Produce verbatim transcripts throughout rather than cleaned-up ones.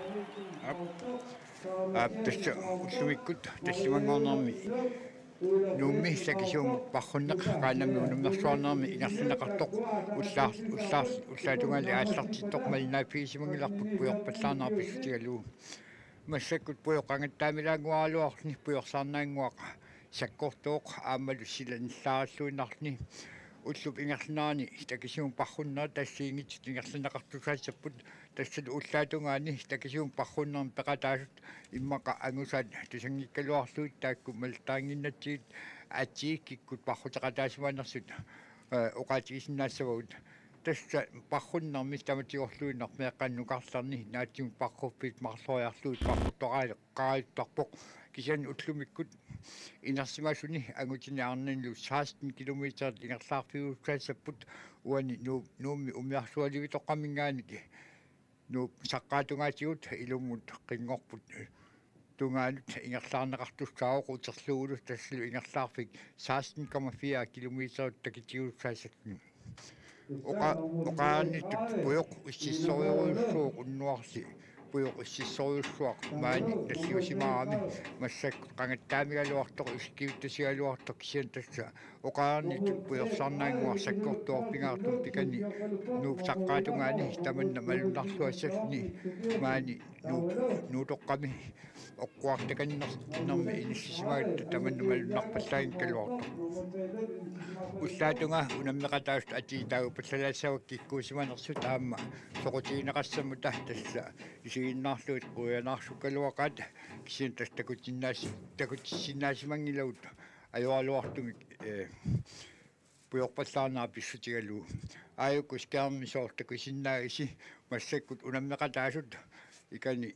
Aap, aap, tassa ullumikkut tallimanngornermi Nuummi Takisuumut Parrunneq Qaannami unammersuarnermi ingerlanneqartoq ullaar-, ullaar-, ullaatungaani aallartittoq malinnaaffigisimanngillarput pujorpallaarneq pissutigalugu. Massakkut pujoq qangattaamilaannguaraluarluni pujorsaarnaannguaq sakkortooq aammalu silanillaaralluinnarluni. Ullup ingerlanerani Takisuumut Parrunneq tassiinngitsut ingerlanneqartussaassapput, tassalu ullaatungaani Takisuumut Parrunnermi peqataasut immaqa angusaat tusanngikkaluarlugit taakku malittarinnginnatsigit atii kikkut parruteqataasimanersut, eh, oqaatigisinnaassavagut. Tassa parrunnermi tamatigorluinnaq meeqqanut nukarlerni naatsumik parruffiit marloriarlugit parruttoqaali-, qaajuttarpoq. Kisianni ullumikkut inersimasuni angutini arnanilu seksten kilometer ingerlaarfiusussaassapput uani Nuu-, Nuummi umiarsualivitoqqaminngaanniit Nuup saqqaatungaatigut ilummut qinngorput tungaanut ingerlaarneqartussaavoq uterlugulu tassalu ingerlaarfik seksten komma fire kilometer takitiusussaassapput. Oqa-, oqaaniittut pujoq ussissorujussuuvoq unnuarli. Pujoq ussissorujussuaq maani nalliussimaarami massakkut qangattaamigaluartoq isikkivittasigaluartoq kisianni tassa oqaaniittut pujorsaarnaannguaq sakkortooq pingaartumik pikani Nuup saqqaatungaani tamanna malunnarluassalluni maani Nuup-, Nuutoqqami oqquartakannermi inissisimagatta tamanna malunnarpallaanngikkaluartoq. Ullaatungaa unammeqataasut atii taagupallalaassavakka kikkuusimanersut aamma soqutigineqassammata tassa isiginnaarlugit quianaarsukkaluaqaat kisianni tassa takutinnaas-, takutissinnaasimanngillat ajoraluartumik, eh, pujorpallaarneq pissutigalugu. Aajuku skærmi soorlu takusinnaagisi massakkut unammeqataasut ikani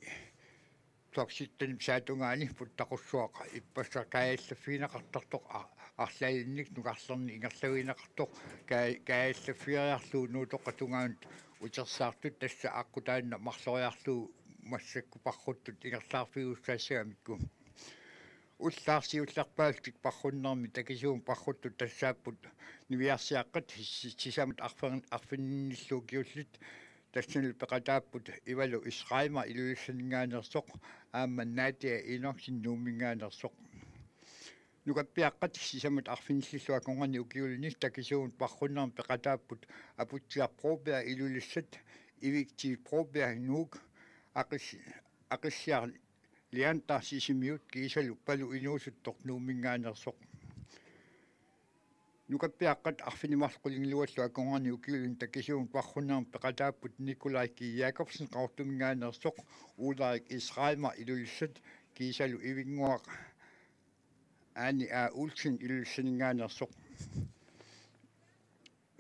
Toksittanip saatungaani puttaqussuaq ippassaq kaajallaffigineqartartoq a-, arlalinnik nukarlerni ingerlavigineqartoq kaaj-, kaajallaffigeriarlugu Nuutoqqap tungaanut utersaartut tassa aqqut taanna marloriarlugu massakkut parruttut ingerlaarfigisussaassagamikku. Ullaaq siullerpaallutik parrunnermi Takisuumut parruttut tassaapput niviarsiaqqat si-, sisamat arfin-, arfinnillu ukiullit. Tassanilu peqataapput Ivalu Schreiner Ilulissaninngaanneersoq aamma Nadia Enoksen Nuumminngaanneersoq. Nukappiaqqat sisamat arfinillillu akornanni ukiulinni Takisuumut parrunnermi peqataapput Aputsiaq Broberg Ilulissat, Ivik T. Broberg Nuuk, Aqis-, Aqissiaq Leander Sisimiut kiisalu Palu Inuusuttoq Nuumminngaanneersoq. Nukappiaqqat arfineq-marluk qulingiluallu akornanni ukiulinni Takisuumut parrunnermi peqataapput Nikolaj G. Jakobsen Qaqortuminngaanneersoq, Ulrik Schreiner Ilulissat kiisalu Ivinnguaq Aani A. Olsen Ilulissaninngaanneersoq.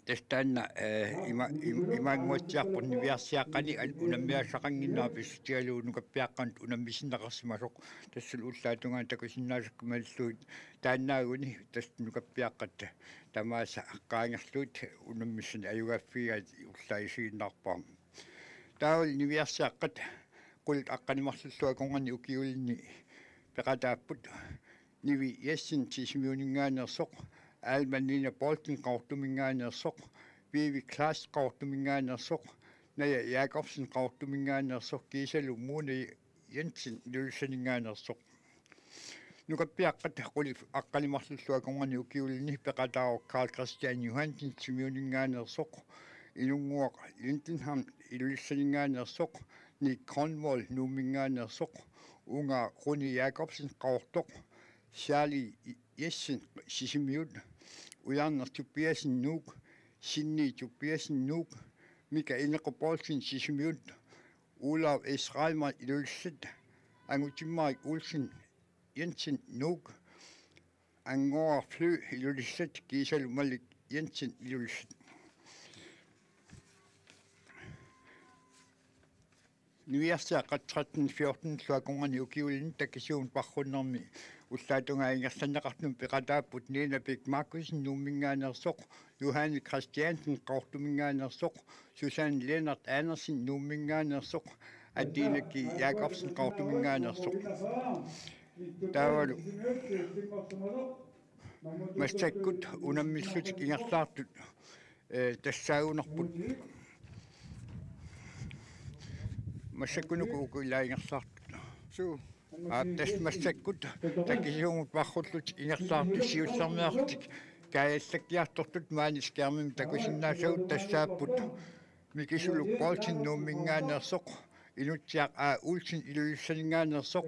Tassa taanna, eh, ima-, im-, imaannguatsiarpoq niviarsiaqqani an-, unammiassaqannginnera pissutigalugu nukappiaqqanut unammisinneqarsimasoq. Tassalu ullaatungaani takusinnaasakka malillugit taannaaguni tassa nukappiaqqat tamaasa qaangerlugit unammissanik ajugaaffigaat ullaaq isiginnaarpara. Taavalu niviarsiaqqat qulit aqqaneq-marlullu akornanni ukiulinni peqataapput Nivi Jessen Sisimiuninngaanneersoq, Alma Nina Poulsen Qaqortuminngaanneersoq, Vivi Klaas Qaqortuminngaanneersoq, Naja Jakobsen Qaqortuminngaanneersoq kiisalu Mona Jensen Ilulissaninngaanneersoq. Nukappiaqqat qulit aqqaneq-marlullu akornanni ukiulinni peqataavoq Carl Christian Johansen Sisimiuninngaanneersoq, Inunnguaq Lindenham Ilulissaninngaanneersoq, Nick Grønvold Nuumminngaanneersoq, Unga Runi Jakobsen Qaqortoq, Charlie Jessen Sisimiut, Ujarneq Tobiassen Nuuk, Sinni Tobiassen Nuuk, Mika Ineqo Poulsen Sisimiut, Olav Schreiner Ilulissat, Angutimmarik Olsen Jensen Nuuk, Anngooq Flø Ilulissat kiisalu Malik Jensen Ilulissat. Niviarsiaqqat tretten fjorten akornanni ukiulinni Takisuumut parrunnermi ullaatungaa ingerlanneqartumi peqataapput Nina Bech Markussen Nuumminngaanneersoq, Johanne Christiansen Qaqortuminngaanneersoq, Susanne Lennert Andersen Nuumminngaanneersoq, Adina G. Jakobsen Qaqortuminngaanneersoq. Taavalu massakkut unammillutik ingerlaartut, eh, tassaagunarput. Massakkunuku uku ilaa ingerlaartut. Suu. Aap, tassa massakkut takisuumut parrullutik ingerlaartut siullermeerlutik kaajallakkiartortut maani skærmimi takusinnaasavut tassaapput Mikisuluk Poulsen Nuumminngaanneersoq, Inutsiaq A. Olsen Ilulissaninngaanneersoq,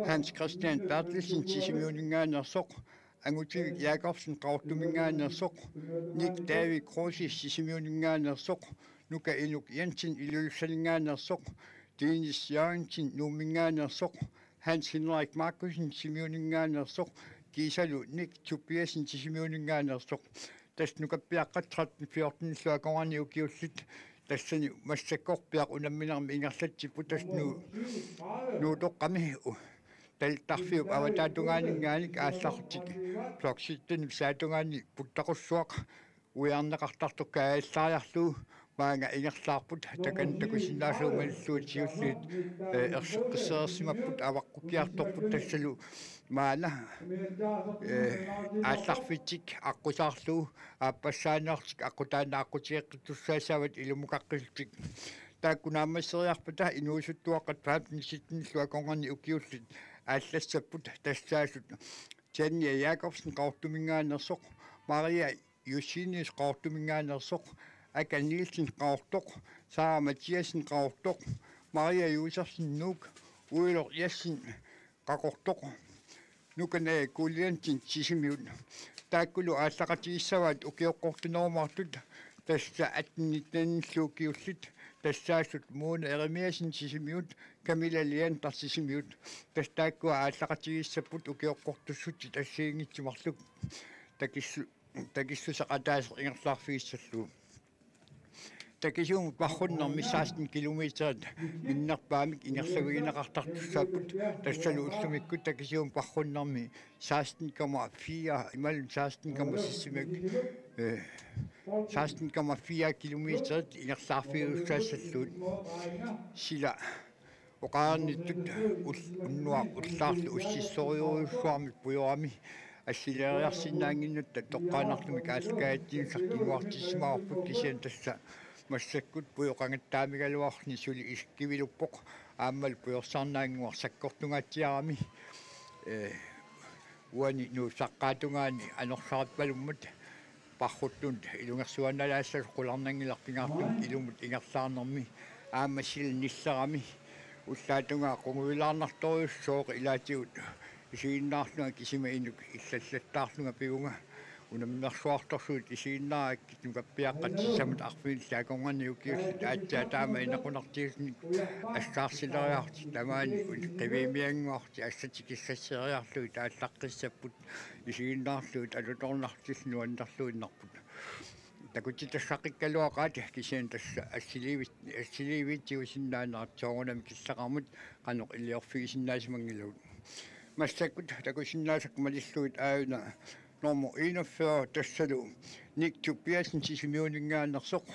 Hans Christian Berthelsen Sisimiuninngaanneersoq, Angutivik Jakobsen Qaqortuminngaanneersoq, Nick David Kruse Sisimiuninngaanneersoq, Nuka Inuk Jensen Ilulissaninngaanneersoq, Dennis Jørgensen Nuumminngaanneersoq, Hans Henrik Markussen Sisimiuninngaanneersoq, kiisalu Nick Tobiassen Sisimiuninngaanneersoq. Tassa nukappiaqqat tretten fjorten-illu akornanni ukiullit tassani massakkorpiaq unamminermi ingerlatsipput, tassa Nu-, Nuutoqqami u-, Talittarfiup avataata tungaaninngaanniit aallartik flok syttenip saatungaani puttaqussuaq uiarneqartartoq kaajallariarlugu maanga ingerlaarput, takanna takusinnaasavut malillugit siulliit, eh, erseqqissereersimapput, avaqqukkiartorput tassalu maanna, eh, aallarfitsik aqqusaarlugu aappassaaneerlutik aqqutaannaq aqqutigeqqittussaassaavat ilumukaqqillutik. Taakku naammasseriarpata inuusuttuaqqat femten sytten-illu akornanni ukiullit aallassapput tassaasut: Tanja Jakobsen Qaqortuminngaanneersoq, Maria Josefine Qaqortuminngaanneersoq, Aka Nielsen Qaqortoq, Sara Mathiassen Qaqortoq, Maria Josefsen Nuuk, Uiloq Jessen Qaqortoq, Nuka Naja Kuliansen Sisimiut. Taakkulu aallaqatigissavaat ukioqqortunerumaartut, tassa atten nitten-illu ukiullit, tassaasut Mona Jeremiassen Sisimiut, Camilla Leander Sisimiut. Tassa taakkua aallaqatigissapput ukioqqortussutsit assigiinngitsut marluk takissu-, takissuseq ataaseq ingerlaarfigissallugu. Takisuumut parrunnermi seksten kilometerit minnerpaamik ingerlavigineqartartussaapput, tassalu ullumikkut takisuumut parrunnermi seksten komma fire imaluunniit seksten komma seks, eh, seksten komma fire kilometerit ingerlaarfigiussaassallugit. Sila oqarnittut ul-, unnuaq ullaarlu ussissorujussuarmik pujorami assiliiariarsinnaannginnatta toqqaannartumik aallakaatitsinissaq kinguartissimavarput, kisianni tassa massakkut pujoqangattaamigaluarluni suli isikkiviluppoq aammalu pujorsarnaannguaq sakkortungaatsiarami, eh, uani nuussaqqaatungaani anorsaripalummat parruttunut ilungersuannalaassasoq qularnanngilaq pingaartumik ilumut ingerlaarnermi aamma sila nillerami. Ullaatungaa qungujulaarnartorujussuuvoq, ilaatigut isiginnaarlunga kisima inuk illallattaarlunga pivunga. Unammersuartorsuit isiginnaarakkit nukappiaqqat sisamat arfinillit akornanni ukiullit aatsaat taama inequnartigisumik assaarsileriarlutik tamaani qiviimiannguarlutik assatik kissasseriarlugit aallaqqissapput isiginnaarlugit alutornarlutillu nuannerluinnarput. Takutitassaqikkaluaqaat, kisianni tassa assiliivit-, assiliiviit tigusinnaanerat soorunami killeqarmat qanoq iliorfigisinnaasimanngilaq. Massakkut takusinnaasakka malillugit aajuna nummer enogfyrre, tassalu Nick Tobiassen Sisimiuninngaanneersoq,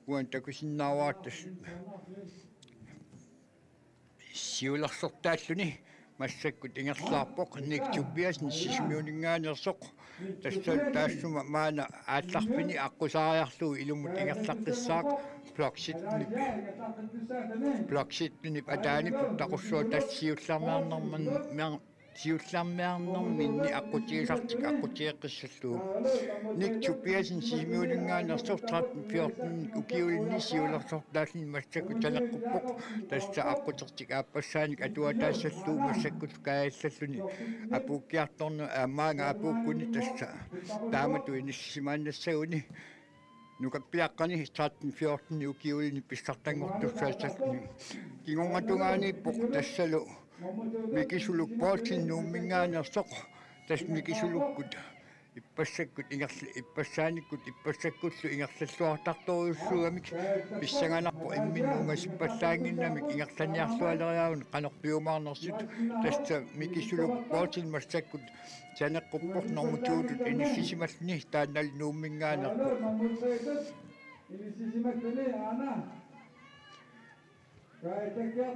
uani takusinnaavara tassa siulersortaalluni massakkut ingerlaarpoq Nick Tobiassen Sisimiuninngaanneersoq. Tassalu taassuma maanna aallarfini aqqusaariarlugu ilumut ingerlaqqissaaq, flok syttenip, flok syttenip ataani puttaqussuaq, tassa siullermeernerman-, mer-, siullermeernerminni aqqutigisartik aqqutigeqqissallugu. Nick Tobiassen Sisimiuninngaanneersoq tretten fjorten ukiulinni siulersortaalluni massakkut saneqquppoq, tassa aqqutertik aappassaanik atuataassallugu massakkut kaajallalluni apuukkiartorneq, aamma maanga apuukkuni tassa taamatut inissisimaannassaguni. Nukappiaqqani tretten fjorten ukiulinni pissartanngortussaassallugu. Kingornatungaaniippoq tassalu Mikisuluk Poulsen Nuumminngaanneersoq, tassa Mikisulukkut ippassakkut ingerl-, ippassaanikkut ippassakkullu ingerlalluartartorujussuugamik pissanganarpoq imminnut ungasippallaannginnamik ingerlaniarlualeriaruni qanoq piumaarnersut. Tassa Mikisuluk Poulsen massakkut saneqquppoq normu to-tut inissisimalluni, taannalu Nuumminngaanneerpoq.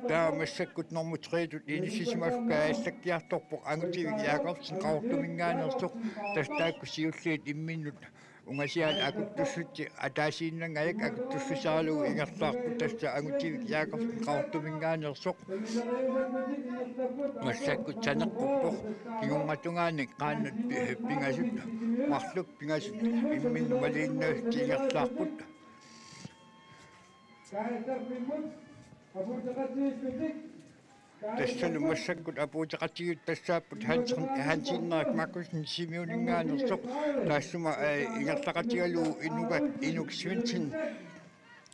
Taava massakkut normu tre-tut inissisimasoq kaajallakkiartorpoq Angutivik Jakobsen Qaqortuminngaanneersoq, tassa taakku siulliit imminnut ungasiaat akuttussutsit ataasiinnanngajak akuttussusiaralugu ingerlaarput, tassa Angutivik Jakobsen Qaqortuminngaanneersoq. Massakkut saneqquppoq, kingornatungaani qaannat pi-, pingasut, marluk pingasut imminnut maliinnarlutik ingerlaarput. Tassalu massakkut apuuteqatigiit tassaapput Hans, Hans Henrik Markussen Sisimiuninngaanneersoq. Taassuma, eh, ingerlaqatigalugu Inuka, Inuk Svendsen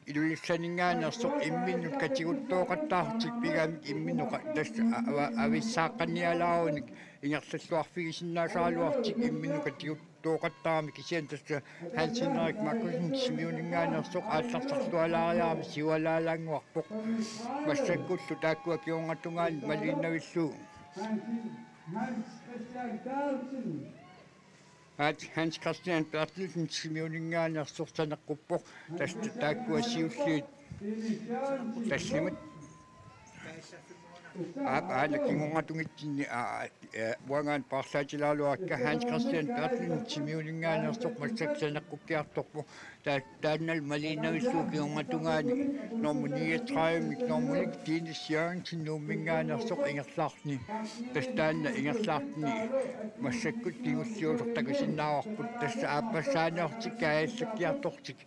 Ilulissaninngaanneersoq, imminnut katiguttooqattaarlutik pigamik imminnut qa-, tassa a-, ava-, avissaaqqannialaarunik ingerlalluarfigisinnaasaraluarlutik imminnut katiguttooqattaarami, kisianni tassa Hans Henrik Markussen Sisimiuninngaanneersoq aallartarlualaariarami siualaalaannguarpoq. Massakkullu taakkua kingornatungaani maliinnavillugu. Aat Hans Christian Berthelsen Sisimiuninngaanneersoq saneqquppoq, tassa taakkua siulliit tallimat. Aap, aana kingornatungitsinni, aa, ee, uangaana paarlaatilaaruakka, Hans Christian Berthelsen Sisimiuninngaanneersoq massakkut saneqqukkiartorpoq. Ta-, taannalu maliinnavillugu kingornatungaani normu niogtredivemik normunik Tine Jørgensen Nuumminngaanneersoq ingerlaarluni. Tassa taanna ingerlaarluni massakkut kingulliusoq takusinnaavarput, tassa aappassaanerusukkut kaajallakkiartorlutik,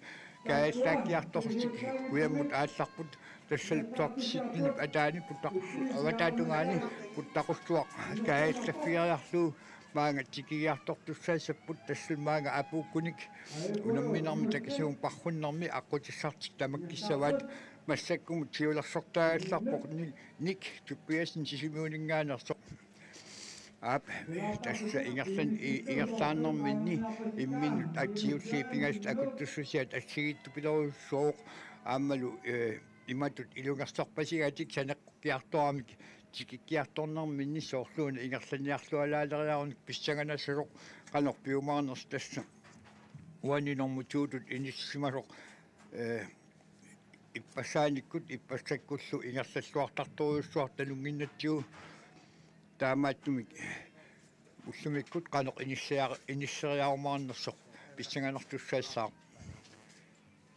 kaajallaakkiartorlutik kujammut aallarput, tassalu Block syttenip ataani puttaq-, avataatungaani puttaqussuaq kaajallaffigeriarlugu maanga tikigiartortussaassapput, tassalu maanga apuukkunik unamminermi takisuumik parrunnermi aqqutissartik tamakkissavaat. Massakkumut siulersortaagallarpoq Ni-, Nick Tobiassen Sisimiuninngaanneersoq. Aap, tassa ingerlan-, i-, ingerlaarnerminni imminnut atsiulli pingasut akuttussusiat assigiittupilorujussuuvoq aammalu, ee, imatut ilungersorpasigatik saneqqukkiartoramik tikikkiartornerminni soorluuna ingerlanniarlualaaleriarunik pissanganassasoq qanoq piumaarnersoq, tassa uani normu to-tut inissisimasoq, ee, ippassaanikkut ippassakkullu ingerlalluartartorujussuarta nunnginnatsigu, taamaattumik ullumikkut qanoq inissiar-, inisseriarumaarnersoq pissanganartussaassaaq.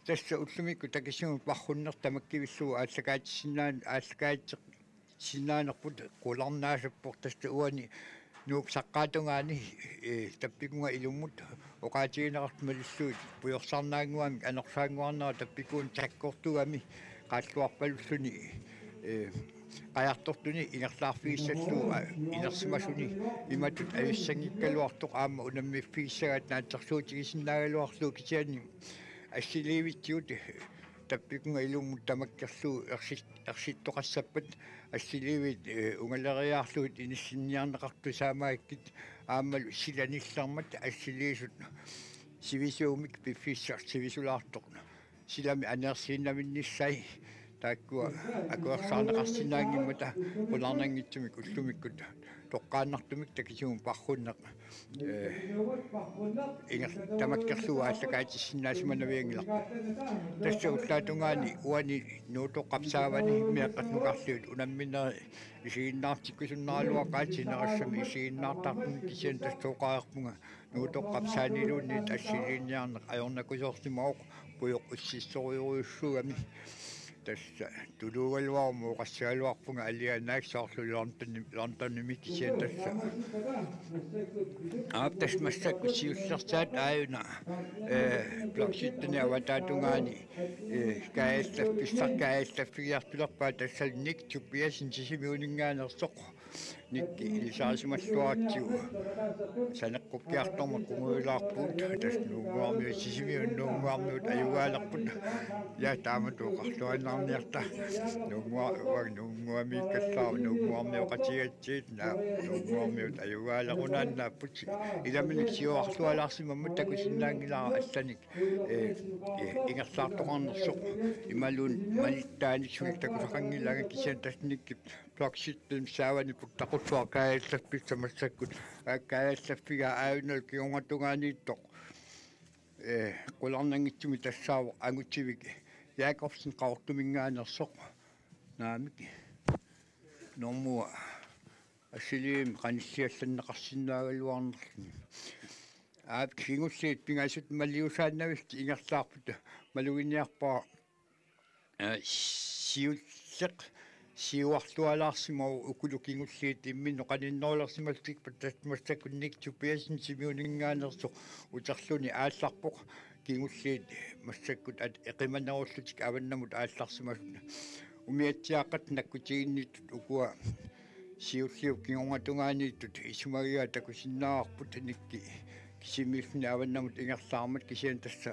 Tassa ullumikkut takisuumik parrunneq tamakkivillugu aallakaatissinnaan-, aallakaati-, sinnaanerput qularnaasarpoq, tassa uani Nuup saqqaatungaani, ee, tappikunga ilummut oqaatigineqartut malillugit pujorsarnaannguamik anorsaannguarnera tappikuunik sakkortugami qaalluarpalulluni, ee, qajartortuni ingerlaarfigissallugu, aa, inersimasuni imatut ajussanngikkaluartoq aamma unammiffigissagaat naatsorsuutigisinnaagaluarlugu, kisianni assiliivitsigut tappikunga ilummut tamakkerlugu ersit-, ersittoqassappat assiliivit, ee, ungaleriaarlugit inissinniarneqartut taamaattumik aammalu sila nillermat assiliisut sivisuumik piffissaq sivisulaartoq silami aneersiinnavinnissai taakkua akuersaarneqarsinnaanngimmata qularnanngitsumik ullumikkut toqqaannartumik takisuumik parrunneq, ee, inger-, tamakkerlugu aallakaatissinnaasimanavianngilarput. Tassa ullaatungaani uani Nuutoqqap saavani meeqqat nukarliit unamminerit isiginnaartikkusunnaraluaqaat sinerissami isiginnaartartunik, kisianni tassa oqarpunga Nuutoqqap saaniluunniit assiliiniarneq ajornakusoorsimavoq pujoq ussissorujorujussuugami. Tassa tuluugaluaruma oqassagaluarpunga alianaak soorlu Londoni-, Londonimi, kisianni tassa. Aap, tassa massakkut siullersaat aajuna, ee, Block sytten avataatungaani, ee, kaajallaffissaq kaajallaffigiartulerpaa, tassa Nick Tobiassen Sisimiuninngaanneersoq. Nick ilisarisimalluaratsigu saneqqukkiartormat qungujulaarpugut, tassa Nuunnguarmiut, Sisimiunut Nuunnguarmiut ajugaalerput. Ja, taamatut oqarluinnarniarta. Nuunngua-, uanga Nuunnguamiikkallaarama Nuunnguarmioqatigigatsigit, naa, Nuunnguarmiut ajugaalerunaannaapput. Ilaminik siuarlualaarsimammat takusinnaanngilara allanik, ee, ee, ingerlaartoqarnersoq imaluunniit manittaanik suli takusaqanngilaanga, kisianni tassa Nickip Block sytten saavani puttaqussuaq kaajallaffissaq massakkut, aa, kaajallaffigaa aajuna kingornatungaaniittoq, ee, qularnanngitsumik tassaavoq Angutivik Jakobsen Qaqortuminngaanneersoq. Naamik. Normua assiliivimmi qanilliallanneqarsinnaagaluarnerluni. Aap, kingulliit pingasut maliusaannavillutik ingerlaarput maluginiarpara, eh, siulleq siuarlualaarsimavoq ukulu kingulliit imminnut qaninnerulersimallutik. Tassa massakkut Nick Tobiassen Sisimiuninngaanneersoq uterluni aallarpoq kingulliit massakkut at-, eqimanerullutik avannamut aallarsimasut. Umiatsiaaqqat nakkutiginnittut ukua siulliup kingornatungaaniittut isumagiga takusinnaavarput Nick kisimiilluni avannamut ingerlaarmat, kisianni tassa,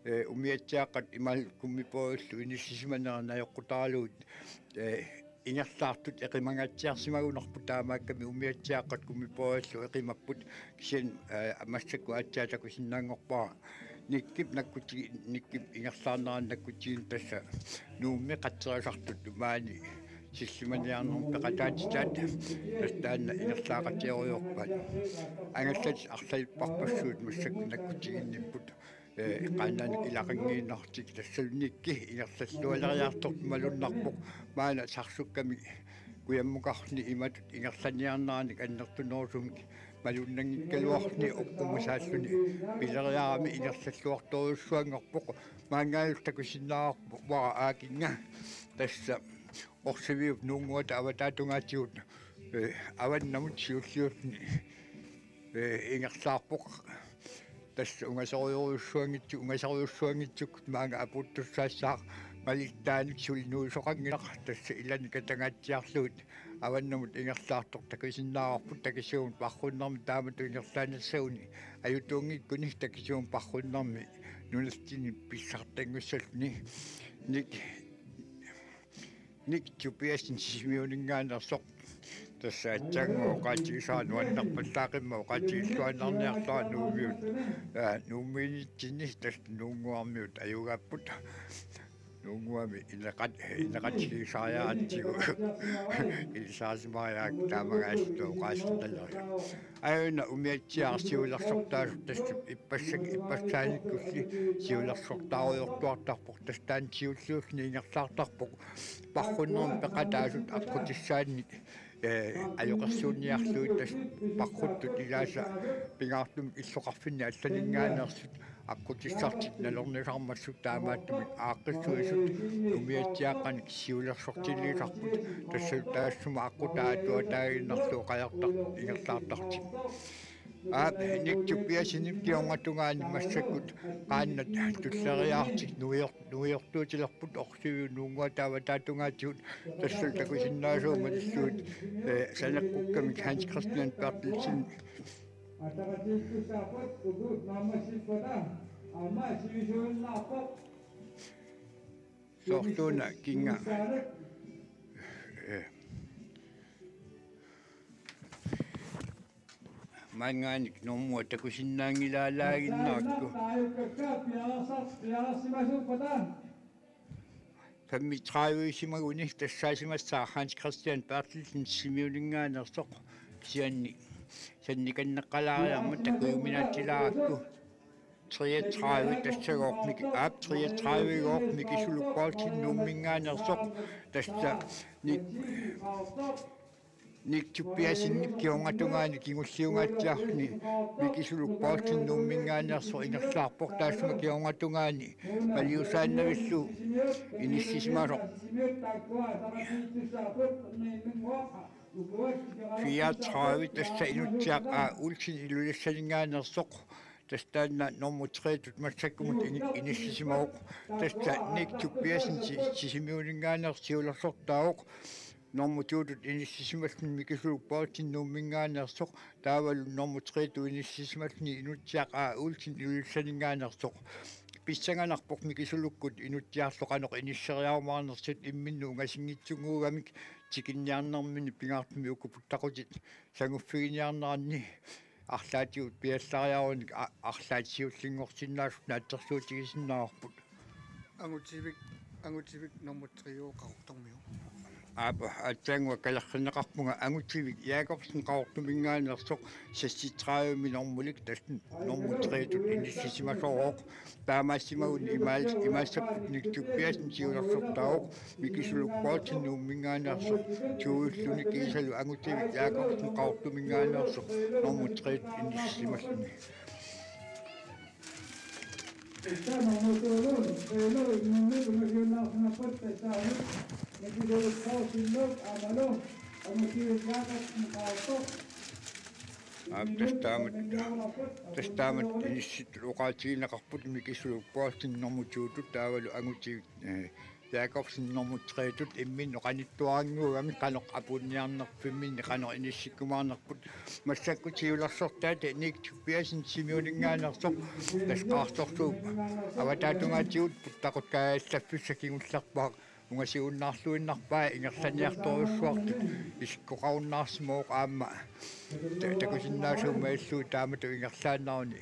eh, umiatsiaaqqat imaal gummibådillu inissisimanera najoqqutaralugu, eh, ingerlaartut eqimangaatsiarsimagunarput, taamaakkami umiatsiaaqqat gummibådillu eqimapput, kisianni, eh, massakkut aatsaat takusinnaanngorpara Nickip nakkuti-, Nickip ingerlaarnerani nakkutiginni tassa Nuummi qatserisartut maani sillimaniarnermi peqataatitaat, tassa taanna ingerlaaqatigerujoorpaat. Angallatit arlalipparpassuit massakkut nakkutiginnipput, eh, qaannaanik ilaqanngiinnarlutik, tassalu Nick ingerlallualeriartortoq malunnarpoq maanna Sarsukkamik kujammukarluni imatut ingerlaniarneranik annertunerusumik malunnanngikkaluarluni oqqumasaalluni pileriarami ingerlalluartorujussuanngorpoq. Maanngaanniillu takusinnaavarput uanga aakinnga tassa Orsiviup nuunnguata avataatungaatigut, eh, avannamut siulliulluni, eh, ingerlaarpoq. Tassa ungasorujussuanngitsu-, ungasorujussuanngitsukkut maanga apuuttussaassaaq malittaanut suli nuisoqanngilaq, tassa ilanik atangaatsiarlugit avannamut ingerlaartoq takusinnaavarput, takisuumik parrunnermi taamatut ingerlaannassagunik ajutuunngikkuni, takisuumik parrunnermi nunatsinni pissartanngussalluni. Nick, Nick Tobiassen Sisimiuninngaanneersoq. Tassa aatsaannguaq oqaatigisara nuannerpallaaqimmat oqaatigilluinnarniarlara Nuummiut. Aa, Nuummiinitsinni tassa Nuunnguarmiut ajugaapput. Nuunnguami ineqat-, ineqatigisariaratsigu ilisarisimariarakkit taamagaalluni oqaasinnaleriga. Aajuna umiatsiaat siulersortaasup tassa ippassaq, ippassaannikkulli siulersortaarujoortuartarpoq, tassa taanna siulliulluni ingerlaartarpoq. Parrunnermi peqataasut aqqutissaannik, eh, ajoqersuunniarlugit, tassa parruttut ilaasa pingaartumik illoqarfinni allaninngaanneersut aqqutissartik nalornisarmassuk, taamaattumik aaqqissuisut umiatsiaaqqanik siulersortiliisarput, tassalu taassuma aqqutaa atuataaginnarlugu qajartartut ingerlaartartik. Aap, Nick Tobiassenip kingornatungaani massakkut qaannat tulleriiaartik nuior-, nuiortuutilerput Orsiviup nuunnguata avataatungaatigut, tassalu takusinnaasavut malillugit, eh, saneqqukkamik Hans Christian Berthelsen. Ataqatigiissutissaarput uku naammassippata aamma sivisuinnarpoq. Soorluuna kinga. Eh. Maanngaanniit normua takusinnaanngilaalaaginnarakku. Femogtredive-isimaguni tassaasimassaaq Hans Christian Berthelsen Sisimiuninngaanneersoq, kisianni sannikanneqqalaariarmat takujuminaatsilaarput. Treogtredive tassagooq Mik-, aap, treogtredive-gooq Mikisuluk Poulsen Nuumminngaanneersoq, tassa Nick, Nick Tobiassenip kingornatungaani kingulliungaatsiarluni Mikisuluk Poulsen Nuumminngaanneersoq ingerlaarpoq, taassuma kingornatungaani maliusaannavillugu inissisimasoq. Fireogtredive, tassa Inutsiaq A. Olsen Ilulissaninngaanneersoq. Tassa taanna nummer tre-tut massakkumut ini-, inissisimavoq. Tassa Nick Tobiassen Si-, Sisimiuninngaanneersoq siulersortaavoq. Nummer to-tut inissisimalluni Mikisuluk Poulsen Nuumminngaanneersoq. Taavalu nummer tre-tut inissisimalluni Inutsiaq A. Olsen Ilulissaninngaanneersoq. Pissanganarpoq Mikisulukkut Inutsiarlu qanoq inisseriarumaarnersut imminnut ungasinngitsunnguugamik, tikinniarnermini pingaartumik uku puttaqutit sanguffiginiarneranni arlaatigut piallariarunik a-, arlaat siullinngorsinnaasut naatsorsuutigisinnaavarput. Angutivik, Angutivik nummer tre-ugooq Qaqortormiu. Aap, aatsaannguaq kalerrinneqarpunga, Angutivik Jakobsen Qaqortuminngaanneersoq seksogtredive-mi normulik, tassa nummer tre-tut inissisimasorooq. Taamaassimaguni imaal-, imaassapput Nick Tobiassen siulersortaavoq, Mikisuluk Poulsen Nuumminngaanneersoq to-ulluni, kiisalu Angutivik Jakobsen Qaqortuminngaanneersoq nummer tre-tut inissisimalluni. Aap, tassa taamatut, tassa taamatut inissittut oqaatigineqarput Mikisuluk Poulsen normu to-tut taavalu Angutivik, eh, Jakobsen normu tre-tut imminnut qanittuarannguugami qanoq apuunniarnerfimminni qanoq inissikkumaarnerput. Massakkut siulersortaata Nick Tobiassen Sisimiuninngaanneersoq, tassa Qaartorsuup avataatungaatigut puttaqut kaajallaffissaq kingullerpaaq ungasigunnaarluinnarpaa ingerlaniartorujussuartut isikkoqarunnaarsimavoq aamma ta-, takusinnaasumma illuit taamatut ingerlaannaruni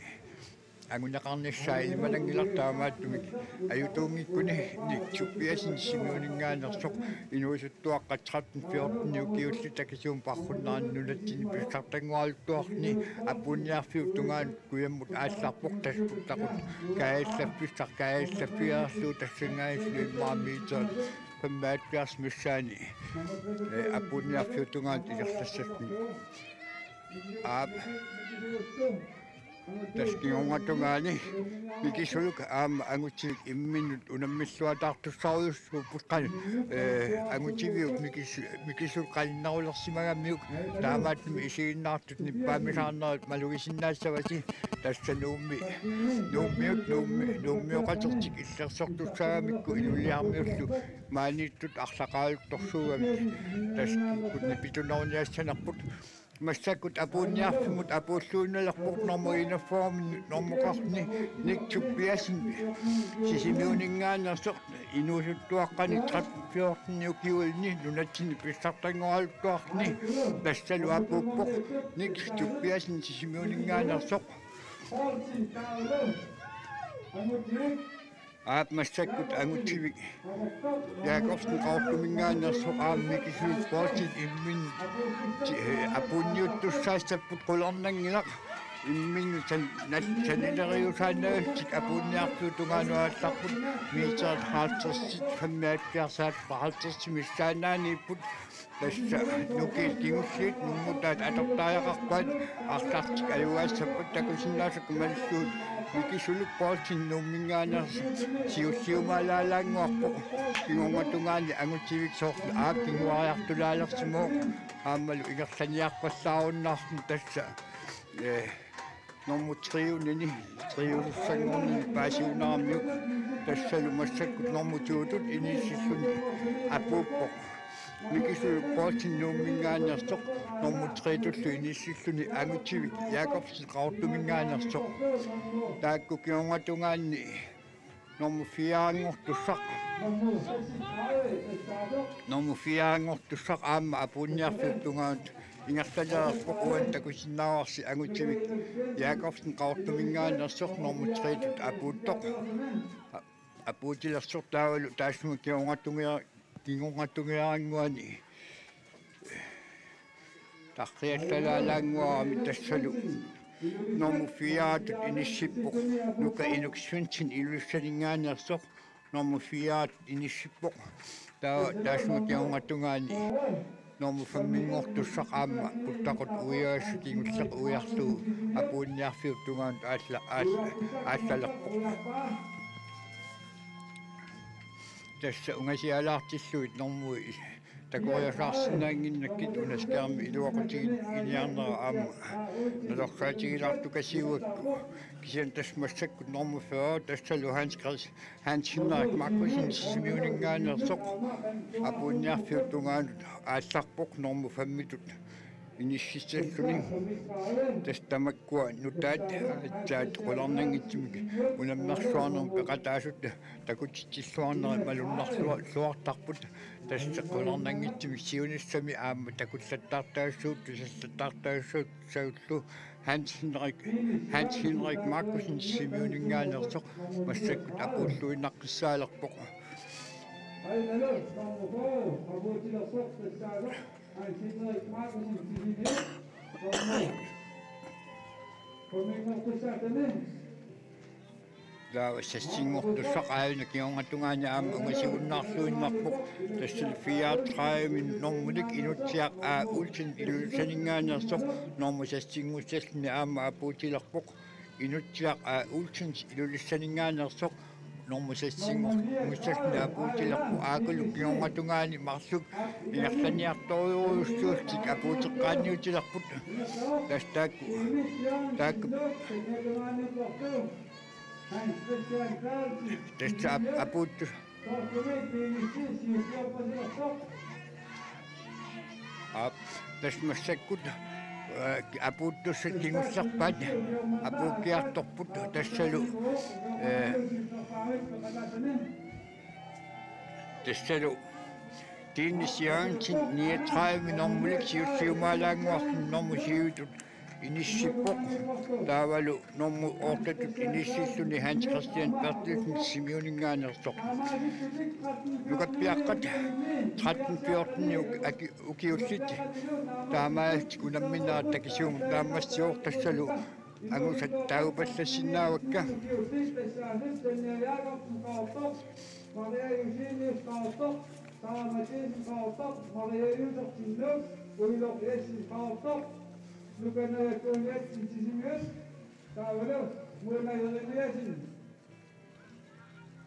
anguneqarnissaa ilimananngilaq. Taamaattumik ajutuunngikkuni Nick Tobiassen Sisimiuninngaanneersoq inuusuttuaqqat tretten fjorten ukiulli takisuumik paarrunnerani nunatsinni pissartannguaraluttuarluni apuunniarfiup tungaanut kujammut aallarpoq, tassa puttaqut kaajallaffissaq kaajallaffigereerlugu tassanngaanniillu immaqa meter femoghalvfjerds missaani, eh, apuunniarfiup tungaanut ingerlassalluni. Aap. Tassa kingornatungaani Mikisuluk aamma Angutivik imminnut unammilluataartussarujussuupput qan-, eh, Angutiviup Mikis-, Mikisuluk qaninnerulersimagamiuk taamaattumik isiginnaartut nippaamisaarnerit malugisinnaassavasi, tassa Nuummi, Nuummiut, Nuummi, Nuummioqatertik illersortussaagamikku Ilulissarmiullu maaniittut arlaqaraluttorsuugamik, tassa kikkut nipituneruniassanerput. Massakkut apuunniarfimmut apuulluinnalerpoq normu enogfyrre normu tretten Nick Tobiassen Sisimiuninngaanneersoq inuusuttuaqqani tretten fjorten ukiulinni nunatsinni pissartannguaraluttuarluni, tassalu apuuppoq Nick Tobiassen Sisimiuninngaanneersoq. Aap, massakkut Angutivik Jakobsen Qaqortuminngaanneersoq aamma Mikisuluk Poulsen imminnut ti-, eh, apuunniuttussaassapput, qularnanngilaq. Imminnut san-, nal-, sanileriusaannagalugit apuunniarfiup tungaanut aallarput, meter halvtreds, femoghalvfjerds, halvtreds missaannaaniipput. Tassa nukiit kingulliit nungutaat atortariaqarpaat, arlartik ajugaassappata takusinnaasakka malillugu Mikisuluk Poulsen Nuumminngaanneersoq siulliumaalaalaannguarpoq, kingornatungaani Angutivik soorlu aap kinguariartulaalersimavoq aammalu ingerlaniarpallaarunnaarluni tassa, eh, normu tre-nini, tre-sussanngornini paasiunerarmiuk, tassalu massakkut normu to-tut inissilluni apuuppoq Mikisuluk Poulsen Nuumminngaanneersoq, normu tre-tullu inissilluni Angutivik Jakobsen Qaqortuminngaanneersoq. Taakku kingornatungaani normu fire-nngortussaq, normu fire-nngortussaq aamma apuunniarfiup tungaanut ingerlalereerpoq, uani takusinnaavarsi Angutivik Jakobsen Qaqortuminngaanneersoq normu tre-tut apuuttoq. A-, apuutilersoq taavalu taassuma kingornatungia-, kingornatungiarannguani tarriallalaalaannguarami, tassalu normu fire-tut inissippoq Nuka Inuk Svendsen Ilulissaninngaanneersoq, normu fire-tut inissippoq. Taava taassuma kingornatungaani normu fem-nngortussaq aamma puttaqut uiagassat kingulleq uiarlugu apuunniarfiup tungaanut aalla-, aalla-, aallalerpoq. Tassa ungasialaartillugit normui takoriasaarsinnaannginnakkit, una skærmi iluaqutiginiarnera aamma nalorsaatigilaartukasiugakku. Kisianni tassa massakkut normu fyrre, tassalu Hans Chris-, Hans Henrik Markussen Sisimiuninngaanneersoq apuunniarfiup tungaanut aallarpoq normu fem-itut inississalluni. Tassa tamakkua nutaat aatsaat qularnanngitsumik unammersuarnermut peqataasut takutitsilluarnerat malunnarlua-, -luartarput. Tassa qularnanngitsumik siunissami aamma takullattaartaassuugut, tusallattaartaassuugut, -sagullu Hans Henrik, Hans Henrik Markussen Sisimiuninngaanneersoq massakkut apuulluinnaqqissaalerpoq. Taava seks-nngortussaq aajuna kingornatungaani aamma ungasigunnaarluinnarpoq, tassalu fireogtredive normulik Inutsiaq A. Olsen Ilulissaninngaanneersoq normu seks-nngussalluni aamma apuutilerpoq. Inutsiaq A. Olsen Ilulissaninngaanneersoq normu seksinngornissaani apuutilerpoq, aakullu kingornatungaani marluk ingerlaniartorujussuullutik apuuteqqaanniutilerput. Tassa taakku, taakku, tassa ap-, apuuttu-, Aap, tassa massakkut, eh, apuuttussat kingullerpaat apuukkiartorput, tassalu, eh, tassalu Tine Jørgensen niogtredive normulik siussiumaalaannguarluni normu syvitut inissippoq, taavalu normu ottetut inissilluni Hans Christian Berthelsen Sisimiuninngaanneersoq. Nukappiaqqat tretten fjorten uk-, aki-, ukiullit taamaalillutik unamminerat takisuummat naammassivoq, tassalu angusat taagupallassinnaavakka. Maria Josefine Skovstrup, Sara Mathiesen Skovstrup, Maria Josefsen Lund, Uiloq Jessen Skovstrup, Lukanaya Kuuniatsen Sisimiut, taavalu Mona Jeremiassen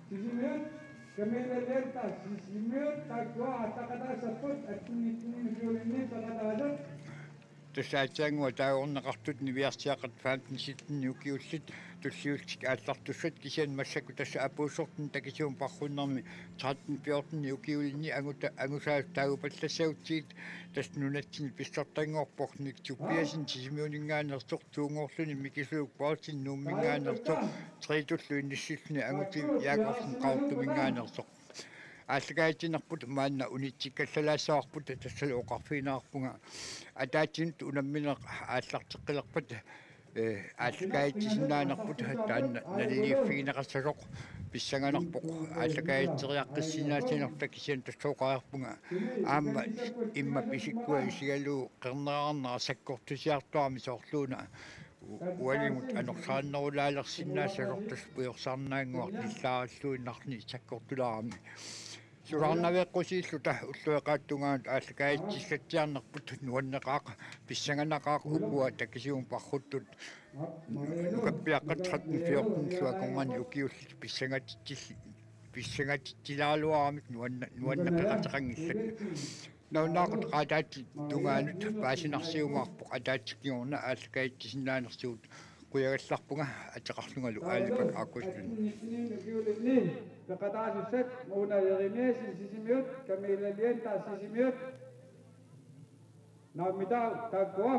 Sisimiut, Camilla Lenta Sisimiut, taakkua aallaqataassapput atten nitten ukiulinni peqataasut. Tassa aatsaannguaq taagorneqartut niviarsiaqqat femten sytten ukiullit tulliullutik aallartussat, kisianni massakkut tassa apuussortuni takisuummat paarrunnermi tretten fjorten ukiulinni anguta-, angusaasut taagupallassagutsigit, tassa nunatsinni pissortanngorpoq Nick Tobiassen Sisimiuninngaanneersoq, tuunngorluni Mikisuluk Poulsen Nuumminngaanneersoq, trettullu inissilluni Anguti Jakobsen Qaqortuminngaanneersoq. Aallakaatitsinerput maanna unitsikkallalaassagaluarput, tassalu oqarfigineqarpunga ataatsinut unammineq aallarteqqilerpat, eh, aallakaatitsisinnaanerput taanna naliliiffigineqassasoq pissanganarpoq aallakaatitseriaqqissinnaassanerluta, kisianni tassa oqarpunga aamma immaqa pisikkua isigalugu qernerarnera sakkortusiartorami, soorluuna u-, ualimut anorsaannerulaalersinnaassasoq, tassa pujorsarnaannguaq nillaaralluinnarni sakkortulaarami. Sularnaveeqqusiilluta ulloqeqqata tungaanut aallakaatitsissatsiarnerput nuanneqaaq, pissanganaqaaq ukua takisuummat paarruttut. Nukappiaqqat tretten fjorten-illu akornanni ukiullit pissangatitsil-, pissangatitsilaaruaramik nuanna-, nuanneqateqanngillat. Nalunaaqutaq ataatsip tungaanut paasinarsiumaarpoq ataatsip kingorna aallakaatitsisinnaanersugut. Qujagallarpunga ateqarlungalu Aalipak Augustin. Peqataasussat Mona Jeremiassen Sisimiut, Camilla Lienta Sisimiut. Naammitaa taakkua.